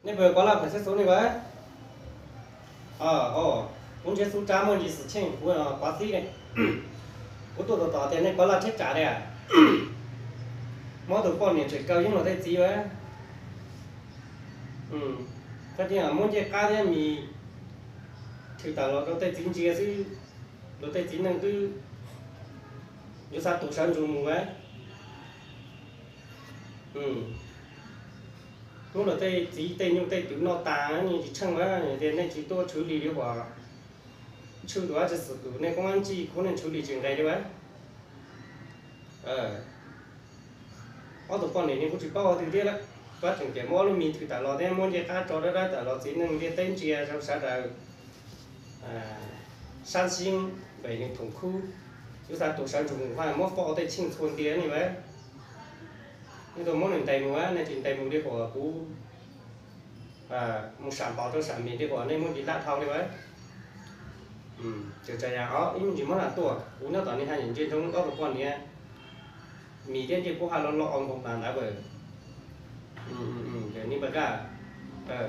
Nej puas pov laj pham tsheb xub ne? Kuv ntshe xub rab muaj ntsis xwm txheej, kuv pov xib ne. Kuv tuaj tom tom tias nej pov laj tsheb tsav li. Muab tus poj niam tseem kaw yeeb los tej txiv ua. Koj cia muab ncej qab thiab mis thwm tawm los rau tej txiv ntsia xwb, rau tej txiv neej twb yuav xa tus sawv ntsug mus a. Hnub los tej txiv tej nyuj tej twm noj tas, nej tsis tsheej a, tias nej tsis tuaj tshwv li li uas tshwj tus dab tsi xwm tus, nej koob ib ntsis kuv nej tshwv li tsis nqes li a. Ob tug poj niam ne kuj tsis paub ua twg thiab lawm, kuv tseem tias muab ob lub mis thwm tawm los thiab muab ncej qab tso dawb dawb tawm los txiv neej ntiaj teb ntsia rau sawv daws sab xib npe nws thoom khub, yuav xa tus sawv ntsug mus, muab foj tej tsheej txhua ntiag ne a. Nej tuaj muab nws ntes mus a, nej tsis ntes mus li uas kuv mus sam npaum rau sam mis li uas nej muab ntsis laj dhau li a. Tsa ya o ib me ntsis muab lam tuaj, kuv nyob tom nej haj yam ntsia ntsoov ob tug poj niam, mis thiab ncej puab haj lo lo o nkoos tas ntawd. Ni npawg Kaj,